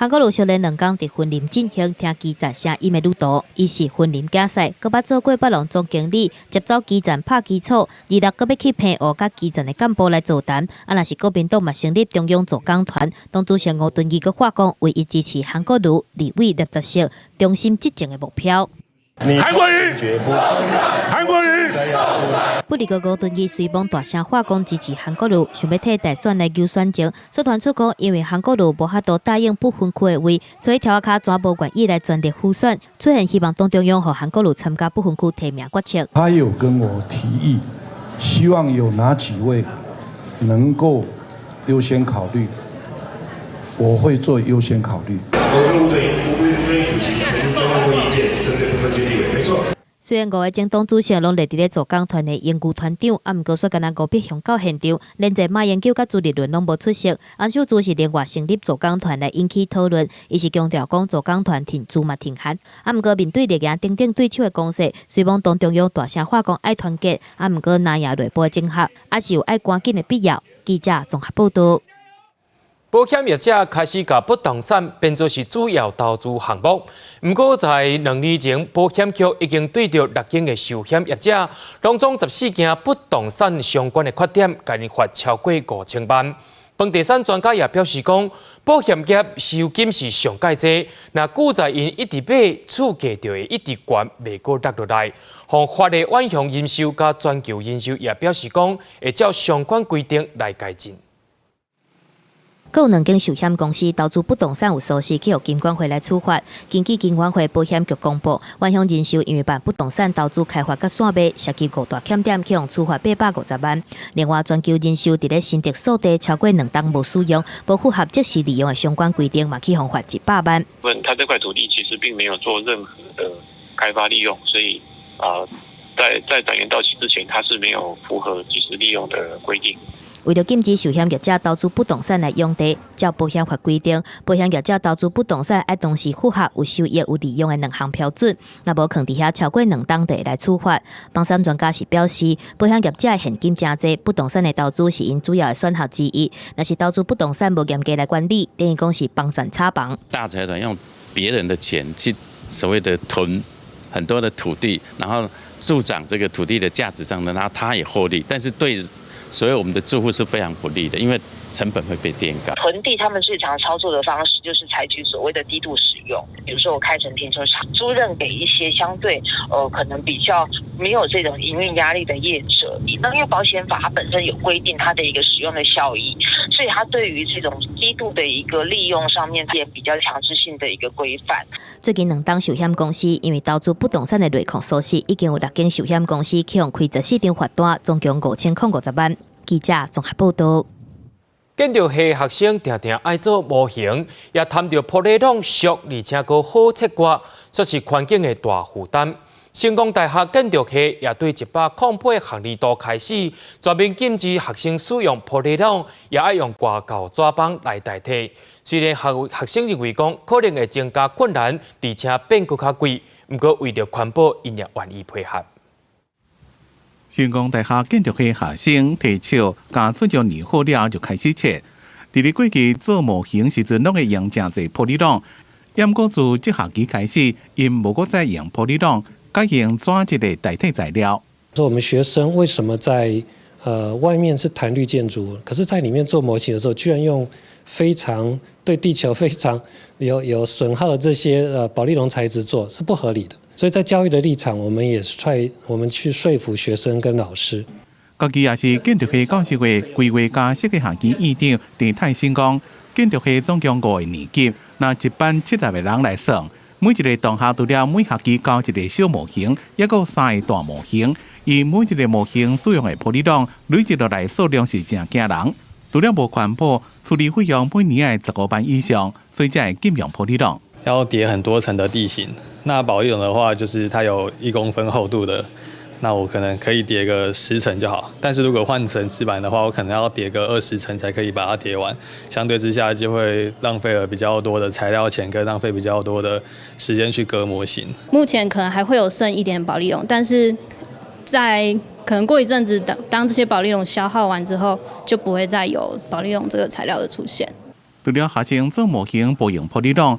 韓國瑜相連兩工佇雲林進行聽基層聲音的旅途，伊是雲林囝婿，閣捌做過百隆總經理，接走基層拍基礎，26閣欲去澎湖佮基層的幹部來座談。啊，若是國民黨嘛成立中央助攻團，黨主席吳敦義閣話講，唯一支持韓國瑜立委聶十席，忠心執政的目標。韓國瑜，韓國瑜。不過吳敦義隨攏大聲話講支持韓國瑜，想欲替大選來求選情。所傳出講，因為韓國瑜無法度答應不分區的位，所以柱仔跤怎無願意來全力輔選，出現希望黨中央予韓國瑜參加不分區提名決策。他有跟我提議，希望有哪幾位能夠優先考慮，我會做優先考慮。我主席曾經交換過意見，針對不分區立委，沒錯。雖然五个前黨主席攏列佇咧助攻團的榮譽團長，啊，毋過煞干焦吳伯雄到現場，連坐馬英九佮朱立倫攏無出席。洪秀柱是另外成立助攻團來引起討論，伊是強調講助攻團挺朱嘛挺韓，啊，毋過面對綠營等等對手的攻勢，雖罔黨中央大聲話講愛團結，啊，毋過若贏內部的整合，還是有愛趕緊的必要。記者綜合報導。保險業者開始共不動產變做是主要投資項目。毋過在2年前，保險局已經對著六間的壽險業者，當中14間不動產相關的缺點，共𪜶罰超過5000萬。房地產專家也表示講，保險業收金是上蓋濟，若股債𪜶一直買，厝價就會一直懸，袂閣落落來。予罰的遠雄人壽佮全球人壽也表示講，會照相關規定來改進。閣有兩間壽險公司投資不動產有疏失，去予金管會來處罰。根據金管會保險局公布，遠雄人壽因為辦不動產投資開發佮散賣，涉及五大欠點，去予處罰850萬。另外，全球人壽佇咧新竹鎖地超過2冬無使用，無符合即時利用的相關規定，嘛去予罰100萬。問他這塊土地其實並沒有做任何的開發利用，所以啊，在展延到期之前，它是沒有符合即時利用的規定。為著禁止壽險業者投資不動產來養地，照保險法規定，保險業者投資不動產愛同時符合有收益、有利用的兩項標準，若無囥佇遐超過兩冬就會來處罰。房產專家是表示，保險業者的現金誠濟，不動產的投資是𪜶主要的選項之一。若是投資不動產無嚴格來管理，等於講是幫贊炒房。大財團用別人的錢去所謂的囤很多的土地，然後助長這個土地的價值上呢，那他也獲利，但是對所以我們的住戶是非常不利的，因為成本會被墊高。囤地他們最常操作的方式就是採取所謂的低度使用，比如說我開成停車場，租賃給一些相對可能比較沒有這種營運壓力的業者。那因為保險法它本身有規定它的一個使用的效益，所以它對於這種低度的一個利用上面也比較強制性的一個規範。最近兩冬壽險公司因為投資不動產的內控疏失，已經有六間壽險公司去予開14張罰單，總共5050萬。記者綜合報導。建築系學生定定愛做模型，也貪著玻璃籠俗，而且閣好切割，煞是環境的大負擔。成功大學建築系也對108學年度開始，全面禁止學生使用玻璃籠，也愛用外膠紙板來代替。雖然學生認為講可能會增加困難，而且變閣較貴，毋過為著環保，𪜶也願意配合。成功大學建築系學生提笑，共做咗年好了就開始切。佇咧過去做模型時陣，攏會用誠濟玻璃籠。毋過自這學期開始，𪜶無閣再用玻璃籠，改用紙質的代替材料。說我們學生為什麼在外面是談綠建築，可是在裡面做模型的時候，居然用非常對地球非常有損耗的這些保麗龍材質做，是不合理的。所以在教育的立場，我們也是 try 我們去說服學生跟老師。家己也是建築系教授的規劃佮設計學院院長鄭泰新講，建築系總共五個年級，若一班70個人來算，每一個同學除了每學期交一個小模型，抑閣有三個大模型。伊每一個模型使用的玻璃籠累積落來數量是誠驚人。除了無環保，處理費用每年愛15萬以上，所以才會禁用玻璃籠。要疊很多層的地形，那保麗龍的話，就是它有1公分厚度的，那我可能可以疊個10層就好。但是如果換成紙板的話，我可能要疊個20層才可以把它疊完。相對之下，就會浪費了比較多的材料錢，跟浪費比較多的時間去割模型。目前可能還會有剩一點保麗龍，但是在可能過一陣子，當這些保麗龍消耗完之後，就不會再有保麗龍這個材料的出現。除了學生做模型無用保麗龍，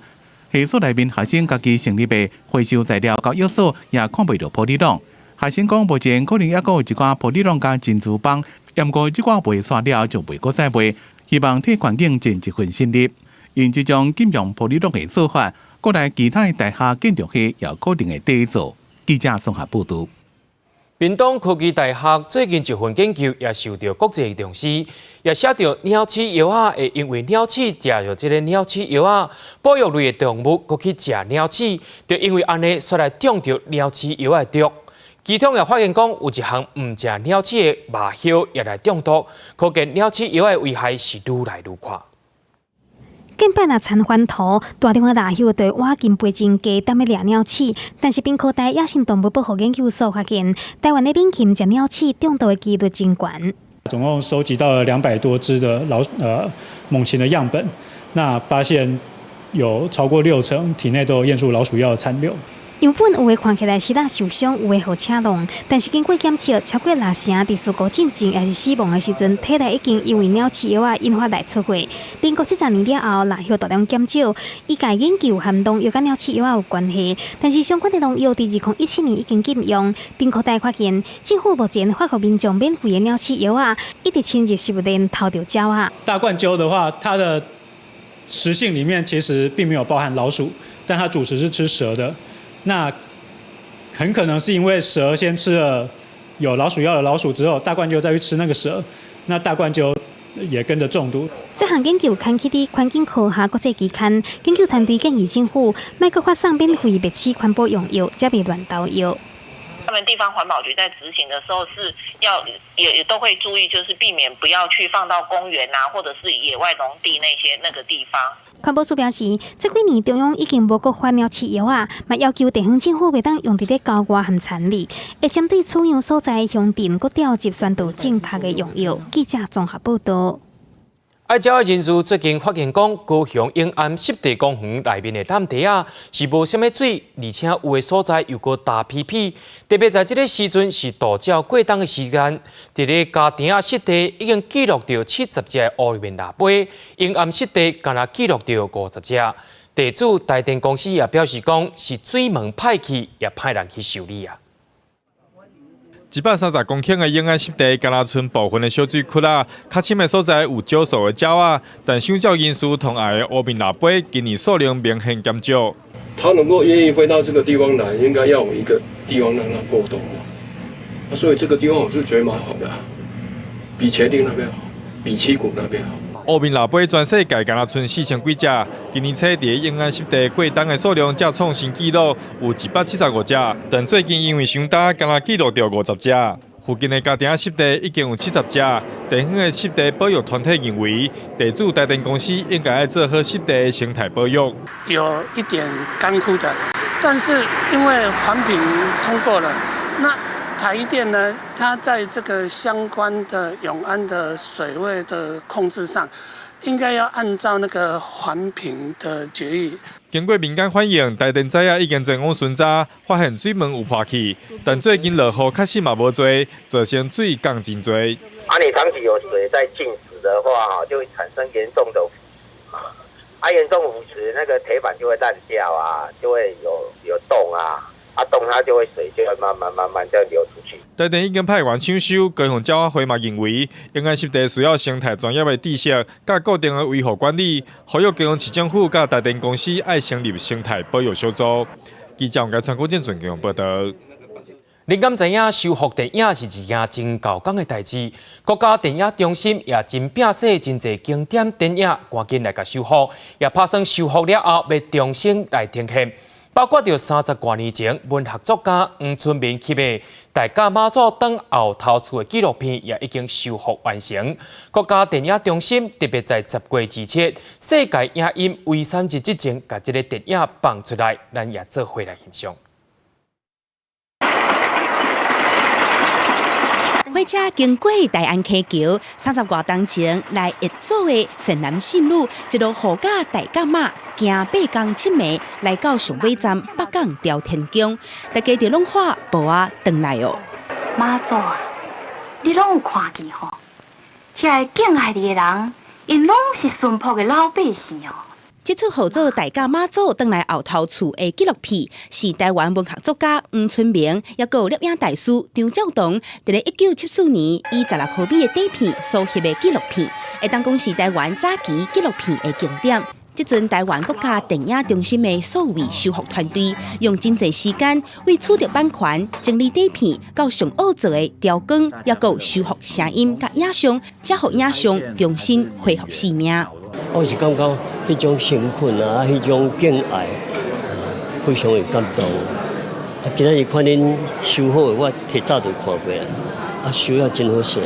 系所內面學生家己成立的回收材料交易所也看袂著保麗龍。學生講，目前可能猶閣有一寡保麗龍佮珍珠舫，毋過這寡賣煞了就袂閣再賣，希望替環境盡一份心力。𪜶這種禁用保麗龍的做法，過來其他的大學建築系也可能會綴做。記者綜合報導。屏東科技大學最近一份研究也受著國際重視，也寫著鳥鼠藥仔會因為鳥鼠食著這个鳥鼠藥仔，保育類的動物閣去食鳥鼠，就因為按呢，煞來中著鳥鼠藥仔的毒。其中也發現講，有一項毋食鳥鼠的麻鴞也來中毒，可見鳥鼠藥仔的危害是愈來愈闊。近擺若田翻土，大量的蠟鴞就會挖進飛真低，踮咧掠鳥鼠。但是屏科大野生動物保護研究所發現，台灣的猛禽食鳥鼠中毒的幾率真懸。總共收集到了200多隻的猛禽的樣本，那發現有超過6成體內都有驗出老鼠藥的殘留。樣本有的看起來是若受傷，有的予車弄，但是經過檢測，超過6成佇事故進前抑是死亡的時陣，體內已經因為鳥鼠藥仔引發來出血。民國70年了後，蠟鴞大量減少，醫界研究含農藥佮鳥鼠藥仔有關係，但是相關的農藥佇2017年已經禁用。屏科大發現，政府目前發予民眾免費的鳥鼠藥仔，一直侵入食物鏈偷著鳥仔。大冠鷲的話，它的食性裡面其實並沒有包含老鼠，但它主食是吃蛇的。那很可能是因為蛇先吃了有老鼠藥的老鼠之後，大冠鷲再去吃那個蛇，那大冠鷲也跟着中毒。這項研究刊起佇環境科學國際期刊，研究團隊建議政府莫閣發送免費滅鼠環保用藥，才袂亂投藥。他們地方環保局在執行的時候是要也都會注意，就是避免不要去放到公園啊，或者是野外農地那些那個地方。環保署表示，這幾年中央已經無閣發鳥鼠藥仔，嘛要求地方政府袂當用佇咧郊外和田裡，會針對飼養所在鄉鎮閣調集宣導正確的用藥。記者綜合報導。愛鳥的人士最近發現講，高雄永安濕地公園內面的湳池仔是無啥物水，而且有的所在又閣焦皮皮。特別在這个時陣是渡鳥過冬的時間，佇咧家埕仔濕地已經記錄著70隻烏面蜊飛，永安濕地干焦記錄著50隻。地主台電公司也表示講，是水門歹去，也派人去修理啊。130公頃的永安濕地，干焦賰部分的小水窟仔，較深的所在有少數的鳥仔，但賞鳥人士同愛的烏面蜊飛，今年數量明顯減少。他能夠願意飛到這個地方來，應該要有一個地方讓他過冬嘛。所以這個地方我是覺得蠻好的，比茄萣那邊好，比七股那邊好。烏面蜊飛全世界干焦賰4000幾隻，今年初佇永安濕地過冬的數量才創新紀錄，有175隻。但最近因為傷焦，干焦記錄著50隻。附近的家埕仔濕地已經有70隻。地方的濕地保育團體認為，地主台電公司應該愛做好濕地的生態保育。有一點乾枯的，但是因為環評通過了，那台電呢，它在這個相關的永安的水位的控制上，應該要按照那個環評的決議。經過民間反映，台電早仔已經前往巡查，發現水門有破去，但最近落雨確實嘛無濟，造成水降真濟。啊，你長期有水在靜止的話，就會產生嚴重的腐蝕嘛。啊，嚴重腐蝕，那個鐵板就會爛掉啊，就會有洞啊。啊，洞它就會水就會慢慢慢慢這樣流出去。台電已經派員搶修，高雄鳥仔會嘛認為，永安濕地需要生態專業的知識，佮固定的維護管理，呼籲高雄市政府佮台電公司愛成立生態保育小組。記者王家川古鎮全報道。恁敢知影修復電影是一件真猴工的代誌？國家電影中心也真摒捨真濟經典電影，趕緊來共修復，也拍算修復了後欲重新來呈現。包括著30外年前文學作家黃春明翕的《大甲媽祖轉後頭厝》的紀錄片，也已經修復完成。國家電影中心特別在10月27世界影音遺產日之前，共這个電影放出來，咱也做伙來欣賞。火車經過大安溪橋，30外冬前來譯做的善男信女，一路護駕大甲媽，行8工7暝來到上尾站北港朝天宮，大家就攏喊婆仔轉來哦。媽祖啊，你攏有看見吼？遐个敬愛你的人， 𪜶攏是淳樸的老百姓哦。這齣號做大甲媽祖轉來後頭厝的紀錄片，是臺灣文學作家黃春明，抑閣有攝影大師張照堂，佇咧1974年以16毫米的底片所翕的紀錄片，會當講是臺灣早期紀錄片的經典。這陣臺灣國家電影中心的數位修復團隊，用真濟時間為取得版權、整理底片，到上好做的調光，抑閣有修復聲音佮影像，才予影像重新恢復生命。我是感覺彼種誠懇啊，彼種敬愛，非常的感動。啊，今仔日看恁修好的，我提早就看過啊，啊，修了真好勢。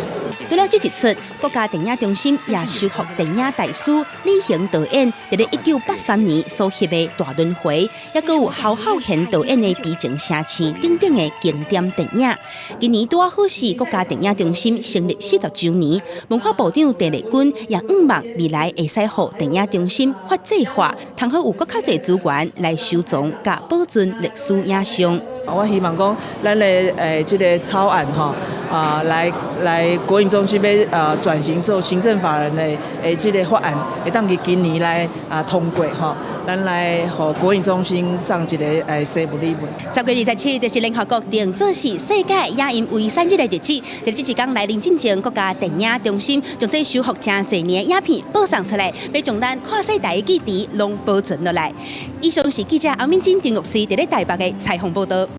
除了這一齣，國家電影中心也修復電影大師李行導演佇咧1983年所翕的《大輪迴》，抑閣有侯孝賢導演的《悲情城市》等等的經典電影。今年拄好是國家電影中心成立40週年，文化部長鄧麗君也向望未來會使予電影中心法制化，通好有閣較濟資源來收藏佮保存歷史影像。我希望講，咱的這个草案吼，啊來來國影中心欲轉型做行政法人的這个法案，會當佇今年來啊通過吼，咱來予國影中心送一个生日禮物。10月27就是聯合國定做是世界影音遺產日的日子，佇這一工來臨進前，國家電影中心將這修復誠濟年的影片播送出來，欲將咱跨世代的記憶攏保存落來。以上是記者阿敏珍、陳玉穗佇咧台北的採訪報導。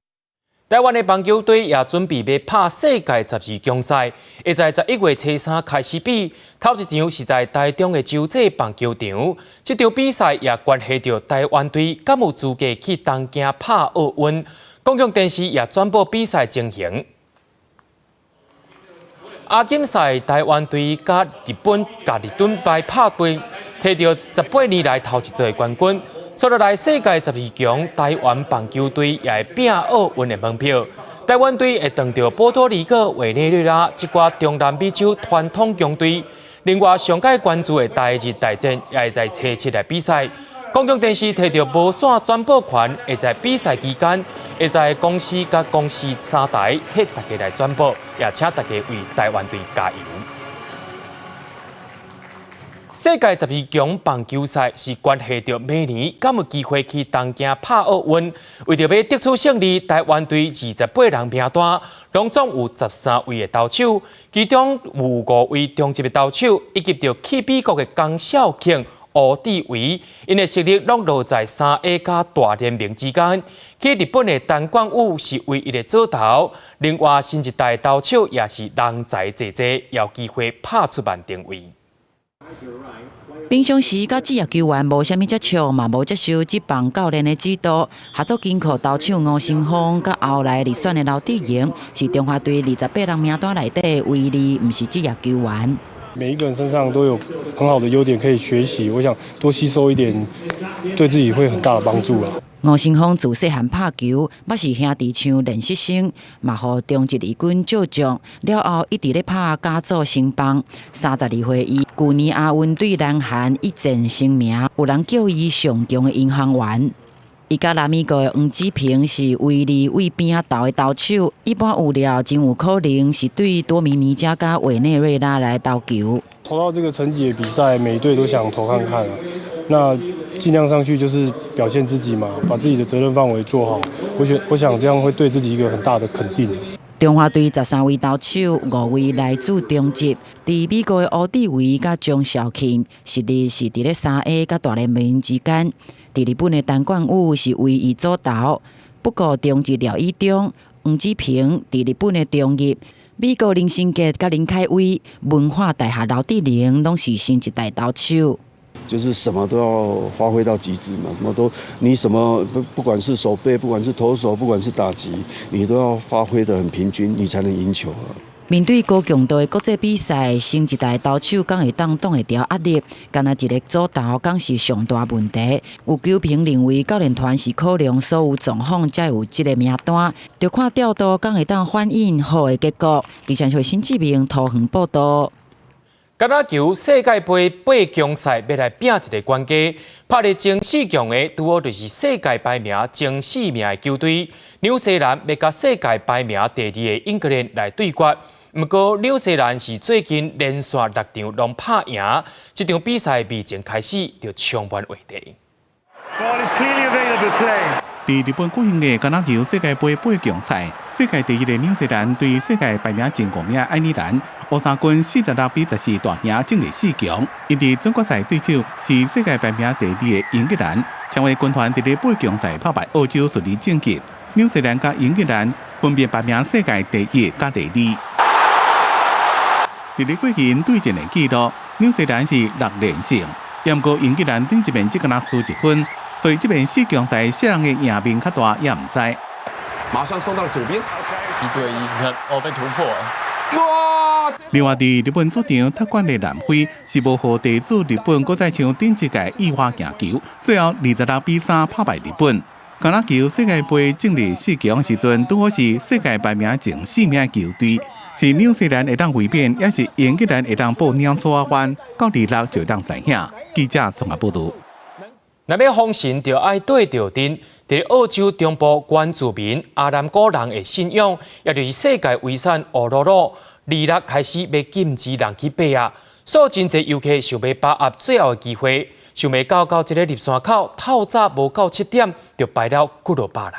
臺灣的棒球隊也準備欲拍世界十二強賽，會在11月初三開始比，頭一場是在台中的洲際棒球場。這場比賽也關係著臺灣隊敢有資格去東京拍奧運。公共電視也轉播比賽情形。亞錦賽，臺灣隊佮日本共日本來拍對，摕著18年來頭一座的冠軍。接落來世界十二強，臺灣棒球隊也會拼奧運的門票。臺灣隊會碰著波多黎各、委內瑞拉這寡中南美洲傳統強隊。另外，上蓋關注的台日大戰也會在初七來比賽。公共電視摕著無線轉播權，會在比賽期間，會在公視佮公視三台替大家來轉播，也請大家為臺灣隊加油。世界十二強棒球賽是關係著明年敢有機會去東京拍奧運。為著欲得出勝利，臺灣隊28人名單，攏總有13位的投手，其中有五位中職的投手，以及著去美國的江少慶、吳志偉，𪜶的實力攏落在三 A 佮大聯盟之間。去日本的陳冠宇是唯一的左投，另外新一代投手也是人才濟濟，有機會拍出萬定位。平常時佮職業球員無啥物接觸，嘛無接受職棒教練的指導。合作金箍投手吳昇峰佮後來入選的劉志榮，是中華隊28人名單內底唯二毋是職業球員。每一個人身上都有很好的優點可以學習，我想多吸收一點，對自己會很大的幫助啦。吳昇峰自細漢拍球，捌是兄弟像練習生，嘛予中職二軍借將。了後一直咧拍甲組升棒。32歲伊舊年亞運對南韓一戰成名，有人叫伊上強的銀行員。伊佮南美國的黃子平是唯二對邊仔投的投手，一般有料真有可能是對多米尼加佮委內瑞拉來投球。投到這個層級的比賽，每隊都想投看看啊。那盡量上去就是表現自己嘛，把自己的責任範圍做好。我想這樣會對自己一個很大的肯定。中華隊13位投手，五位來自中職。佇美國的吳志偉佮張肇慶，實力是佇咧三 A 佮大聯盟之間。佇日本的陳冠宇是唯一左投，不過中職廖以中、黃子平佇日本的中日，美國林森傑佮林凱威、文化大學劉志玲，攏是新一代投手。就是什麼都要發揮到極致嘛，什麼都你什麼不管是守備，不管是投手，不管是打擊，你都要發揮得很平均，你才能贏球。面對高強度的國際比賽，新一代投手敢會當擋會牢壓力，干焦一个左投，敢是上大問題。有球評認為，教練團是考量所有狀況，才有這个名單，著看調度敢會當反映好的結果。記者新志明桃園報道。橄欖球世界盃八強賽欲來拼一个冠軍，拍入前四強的，拄好就是世界排名前四名的球隊。紐西蘭欲佮世界排名第二的英格蘭來對決。毋過紐西蘭是最近連續六場攏拍贏，這場比賽未前開始就充滿話題。佇日本舉行的橄欖球世界盃八強賽，世界第一的紐西蘭對世界排名前五名的愛爾蘭，烏衫軍46比14大贏進入四強。𪜶佇準決賽對手是世界排名第二的英格蘭，薔薇軍團佇咧八強賽拍敗澳洲順利晉級。紐西蘭佮英格蘭分別排名世界第一佮第二。佇咧過去𪜶對戰的記錄，紐西蘭是六連勝，毋過英格蘭頂一面只敢若輸一分。所以這邊四強賽，啥人的贏面較大，也毋知。馬上送到了左邊，1對1，你看，哦，被突破了。哇！另外，佇日本主場踢館的南非是無予地主日本閣再像頂一屆意外贏球，最後26比3拍敗日本。橄欖球世界盃進入四強時陣，拄好是世界排名前四名的球隊，是紐西蘭會當衛冕，抑是英格蘭會當報鳥鼠仔灣，到26就會當知影。記者綜合報導。若欲封神，就愛對著陣。佇澳洲中部原住民阿南古人的信仰，也就是世界遺產烏魯魯，26開始欲禁止人去爬啊。所以真濟遊客想欲把握最後的機會，想袂到到這个入山口透早無夠7點，就排了幾落百人。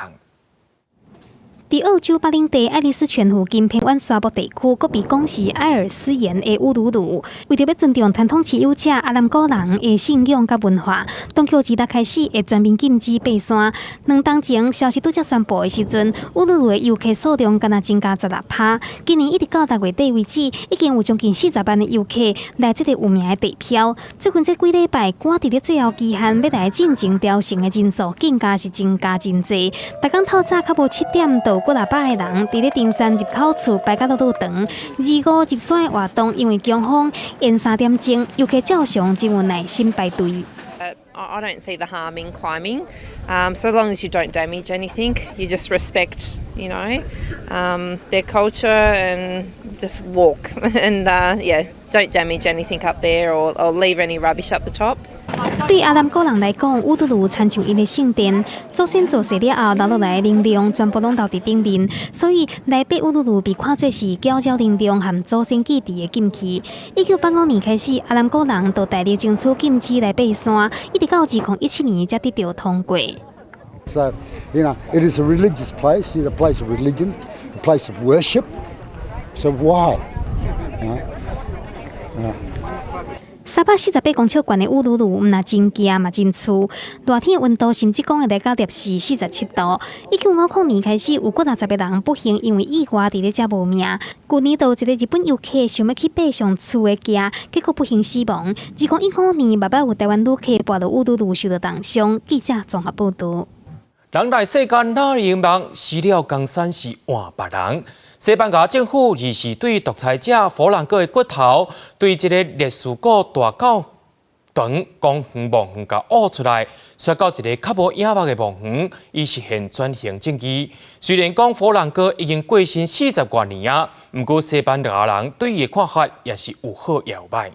佇澳洲北領地愛麗絲泉附近偏遠沙漠地區，閣被講是艾爾斯岩的烏魯魯，為著欲尊重傳統持有者阿南古人的信仰佮文化，當局26開始會全面禁止爬山。兩冬前消息拄才宣布的時陣，烏魯魯的遊客數量敢若增加16趴。今年一直到6月底為止，已經有將近40萬的遊客來這个有名的地標。最近這幾禮拜，趕佇咧最後期限欲來進前朝聖的人數，更加是增加真濟。逐工透早較無7點，就有幾若百个人佇咧登山入口處排甲落落長。25入山的活動因為強風延3點鐘，遊客照常真有耐心排隊。 I don't see the harm in climbing, so long as you don't damage anything, you just respect their culture and just walk and yeah, don't damage anything up there or leave any rubbish up the top. 對阿南古人來講，烏魯魯親像𪜶的聖殿，祖先做事了後留落來的能量全部攏留佇頂面，所以來爬烏魯魯被看做是繳繳能量和祖先記憶的禁區。1985年開始，阿南古人就大力爭取禁止來爬山，一直到2017年才得著通過。 So, it is a religious place, a place of religion, a place of worship. So why? 348公尺懸的烏魯魯，毋但真驚嘛真趣。熱天溫度甚至講會來到攝氏47度。1950年開始，有幾若十个人不幸因為意外佇咧遮無命。舊年就有一个日本遊客想欲去爬上厝的崎，結果不幸死亡。2015年，嘛捌有台灣旅客跋落烏魯魯受著重傷。記者綜合報導。人來世間哪會夢，死了江山是換別人。西班牙政府二四對獨裁者佛朗哥的骨頭，對這个烈士谷大教堂公園墓園共挖出來，徙到一个較無影目的墓園，以實現轉型正義。雖然講佛朗哥已經過身四十多年啊，毋過西班牙人對伊的看法也是有好也有歹。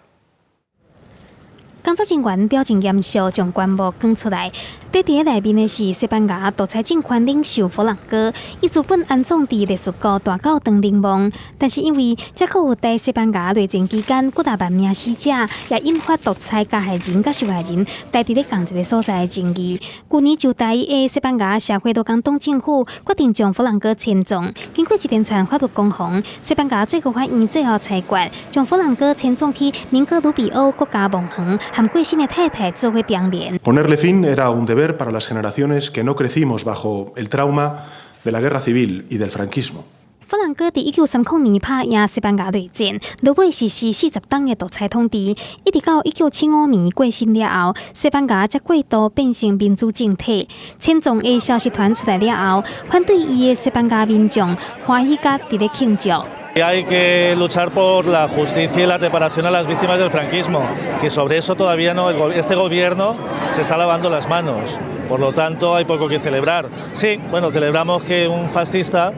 工作人員表情嚴肅，將棺木扛出來。佇佇內面的是西班牙獨裁政權領袖佛朗哥，伊自本安葬佇烈士谷大教堂陵墓，但是因為這閣有在西班牙內戰期間幾若萬名死者，也引發獨裁加害人佮受害人待佇咧仝一个所在的爭議。舊年就台的西班牙社會勞工黨政府決定將佛朗哥遷葬。經過一連串法律攻防，西班牙最高法院最後裁決，將佛朗哥遷葬去明哥魯比歐國家墓園，和過身的太太做伙長眠。 Ponerle fin era un deber para las generaciones que no crecimos bajo el trauma de la guerra civil y del franquismo. 佛朗哥佇1930年拍贏西班牙內戰，落尾實施40冬的獨裁統治，一直到1975年過身了後，西班牙才過渡變成民主政體。遷葬的消息傳出來了後，反對伊的西班牙民眾歡喜甲佇咧慶祝。 Hay que luchar por la justicia y la reparación a las víctimas del franquismo, que sobre eso todavía no, este gobierno se está lavando las manos. Por lo tanto, hay poco que celebrar. Sí, bueno, celebramos que un fascista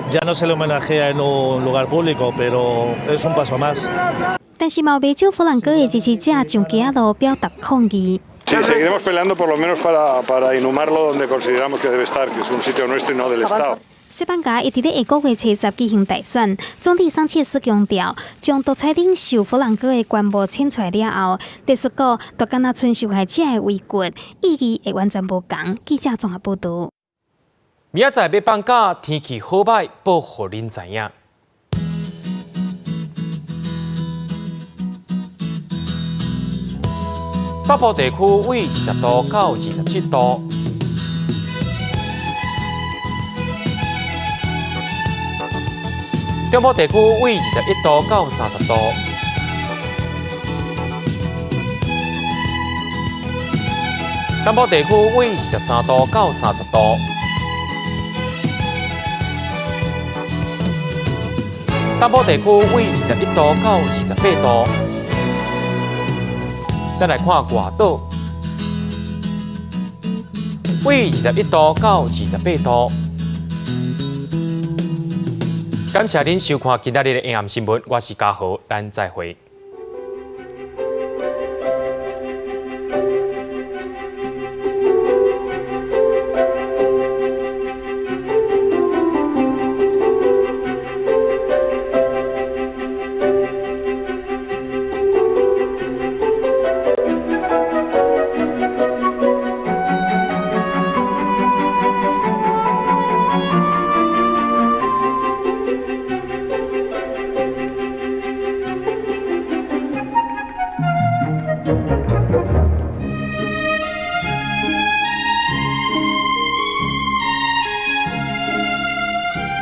ya no se le homenajea en un lugar público, pero es un paso más. 但是，嘛有袂少佛朗哥的支持者上街仔路表達抗議。 Sí, seguiremos peleando por lo menos para inhumarlo donde consideramos que debe estar, que es un sitio nuestro y no del Estado. 西班牙一直咧下個月初十舉行大選，總理桑切斯強調，將獨裁領袖弗朗哥的權無清出來了後，藝術國就敢若賰受害者的遺骨，意義會完全無仝。記者綜合報導。明仔載欲放假，天氣好䆀，報予恁知影。北部地區為20度到27度。中部地區為21度到30度。南部地區為23度到30度。東部地區為21度到28度。再來看外島，為21度到28度。感謝恁收看今仔日的晚暗新聞，我是嘉豪，咱再會。